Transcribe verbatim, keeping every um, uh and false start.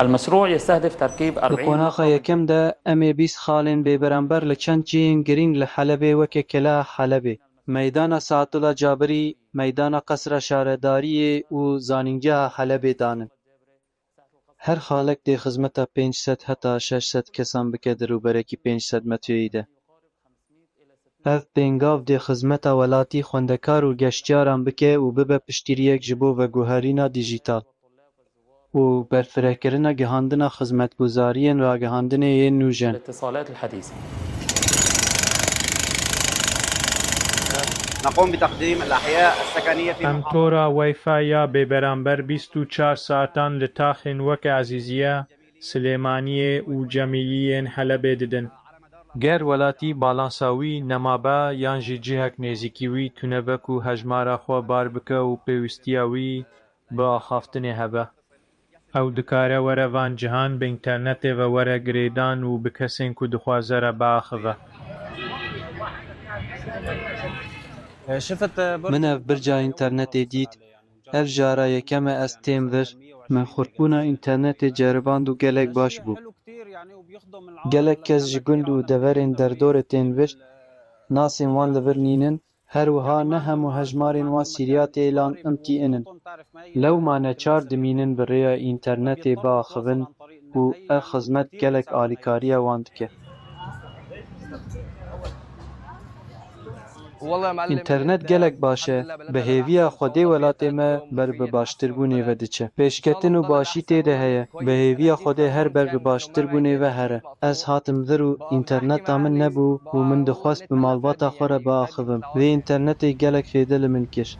المشروع يستهدف تركيب Di qonaxa yekem de em ê bîst xalên bêberamber li çend cihên girîng li Helebê weke Keleha Helebê, Meydana Saetullah Cabirî, Meydana Qesra Şaredariyê û Zanîngeha Helebê danin. Her xalek dê xizmeta pênc sed heta şeş sed kesan bike di rûberekî pênc sed metreyî de. Ev pêngav dê xizmeta welatî, xwendekar û geştyaran bike û bibe piştgiriyek ji bo veguherîna dîjîtal û berfirehkirina gihandina xizmetguzariyên ragihandinê yên nûjen. الاتصالات الحديثة. نقوم بتقديم الأحياء السكنية في Em tora Wi-Fi ya bêberamber bîst û çar saetan li taxên weke Ezîziye, Silêmaniyê û Cemîyî yên Helebê didin. Ger welatî balansa wî nemabe yan jî cihek nêzîkî wî tune be ku hejmara xwe bar bike û pêwîstiya wî bi axaftinê hebe, ew dikare were van cihan bi înternetê ve were girêdan û bi kesên ku dixwaze re biaxive. Min ev birca înternetê dît. Ev cara yekem e ez têm vir. Min xurtbûna înternetê ceriband û gelek baş bû. Gelek kes ji gund û deverên derdorê tên vir. Nasên wan li vir nînin. Her wiha ne hemû hejmarên wan sîriyatê lan imtî in in. Lewma neçar dimînin bi rêya înternetê biaxivin û ev xizmet gelek alîkariya wan dike. Înternet gelek baş e. Bi hêviya Xwedê welatê me ber bi baştirbûnê ve diçe. Pêşketin û başî tê de heye. Bi hêviya Xwedê her ber bi baştirbûnê ve here. Ez hatim vir û înterneta min nebû û min dixwest bi malbata xwe re biaxivim. Vê înternetê gelek fêde li min kir.